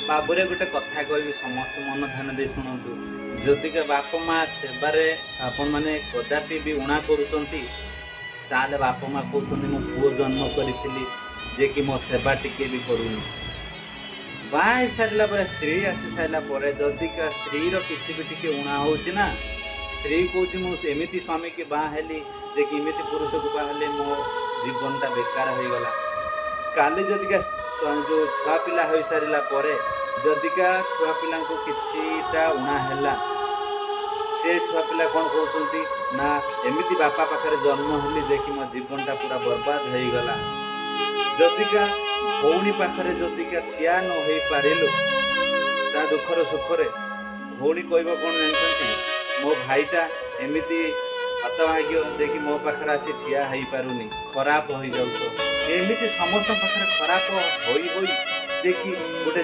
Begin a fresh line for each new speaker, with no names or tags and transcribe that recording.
ବାବୁରେ, ଗୋଟେ କଥା କହିବି, ସମସ୍ତେ ମନ ଧ୍ୟାନ ଦେଇ ଶୁଣନ୍ତୁ। ଯଦିକା ବାପ ମା ସେବାରେ ଆପଣମାନେ କଦାପି ବି ଉଣା କରୁଛନ୍ତି, ତାହେଲେ ବାପ ମା କହୁଛନ୍ତି, ମୁଁ ପୁଅ ଜନ୍ମ କରିଥିଲି ଯେ କି ମୋ ସେବା ଟିକେ ବି କରୁନି। ବାହା ହେଇସାରିଲା ପରେ, ସ୍ତ୍ରୀ ଆସି ସାରିଲା ପରେ ଯଦିକା ସ୍ତ୍ରୀର କିଛି ବି ଟିକେ ଉଣା ହଉଛି ନା, ସ୍ତ୍ରୀ କହୁଛି, ମୁଁ ଏମିତି ସ୍ୱାମୀକି ବାହା ହେଲି ଯେ କି ଏମିତି ପୁରୁଷକୁ ବାହା ହେଲି, ମୋ ଜୀବନଟା ବେକାର ହେଇଗଲା। କାଲି ଯଦିକା ଯୋଉ ଛୁଆ ପିଲା ହୋଇସାରିଲା ପରେ ଯଦିକା ଛୁଆ ପିଲାଙ୍କୁ କିଛିଟା ଉଣା ହେଲା, ସେ ଛୁଆ ପିଲା କ'ଣ କହୁଛନ୍ତି ନା, ଏମିତି ବାପା ପାଖରେ ଜନ୍ମ ହେଲି ଯେ କି ମୋ ଜୀବନଟା ପୁରା ବର୍ବାଦ ହେଇଗଲା। ଯଦିକା ଭଉଣୀ ପାଖରେ ଯଦିକା ଠିଆ ନ ହେଇପାରିଲୁ ତା ଦୁଃଖର ସୁଖରେ, ଭଉଣୀ କହିବ କ'ଣ ଜାଣିଛନ୍ତି? ମୋ ଭାଇଟା ଏମିତି ହତଭାଗ୍ୟ ଯେ କି ମୋ ପାଖରେ ଆସି ଠିଆ ହେଇପାରୁନି, ଖରାପ ହୋଇଯାଉଛ। ଏମିତି ସମସ୍ତଙ୍କ ପାଖରେ ଖରାପ ହୋଇ ହୋଇ ଯେ କି ଗୋଟେ